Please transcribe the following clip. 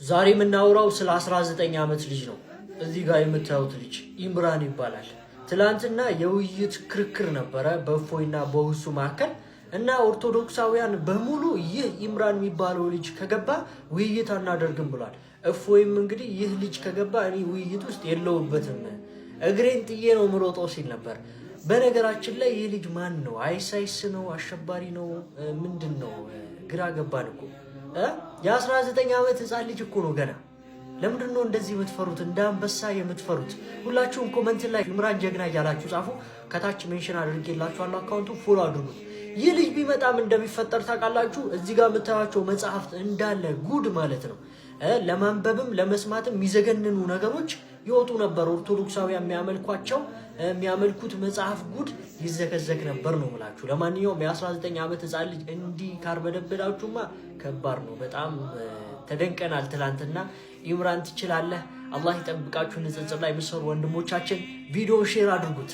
ዛሬ የምናወራው ስለ 19 ዓመት ልጅ ነው። እዚህ ጋር የምታዩት ልጅ ኢምራን ይባላል። ትላንትና የውይይት ክርክር ነበረ በእፎይና በሁሱ መካከል እና ኦርቶዶክሳውያን በሙሉ ይህ ኢምራን የሚባለው ልጅ ከገባ ውይይት አናደርግም ብሏል። እፎይም እንግዲህ ይህ ልጅ ከገባ እኔ ውይይት ውስጥ የለውበትም፣ እግሬን ጥዬ ነው ምሮጠው ሲል ነበር። በነገራችን ላይ ይህ ልጅ ማን ነው? አይሳይስ ነው? አሸባሪ ነው? ምንድን ነው? ግራ ገባን እኮ። የ19 ዓመት ህፃን ልጅ እኮ ነው ገና። ለምንድን ነው እንደዚህ የምትፈሩት? እንደ አንበሳ የምትፈሩት? ሁላችሁም comment ላይ ኢምራን ጀግና እያላችሁ ጻፉ። ከታች mention አድርጌላችኋለሁ፣ account ኡ follow አድርጉት። ይህ ልጅ ቢመጣም እንደሚፈጠር ታውቃላችሁ። እዚህ ጋር የምታያቸው መጽሐፍት እንዳለ ጉድ ማለት ነው። ለማንበብም ለመስማትም የሚዘገንኑ ነገሮች ይወጡ ነበር። ኦርቶዶክሳውያን የሚያመልኳቸው የሚያመልኩት መጽሐፍ ጉድ ይዘከዘክ ነበር ነው የምላችሁ። ለማንኛውም የ19 ዓመት ህፃን ልጅ እንዲህ ካርበደበዳችሁማ ከባድ ነው። በጣም ተደንቀናል ትላንትና። ኢምራን ትችላለህ፣ አላህ ይጠብቃችሁ። ንጽጽር ላይ የምትሰሩ ወንድሞቻችን ቪዲዮ share አድርጉት።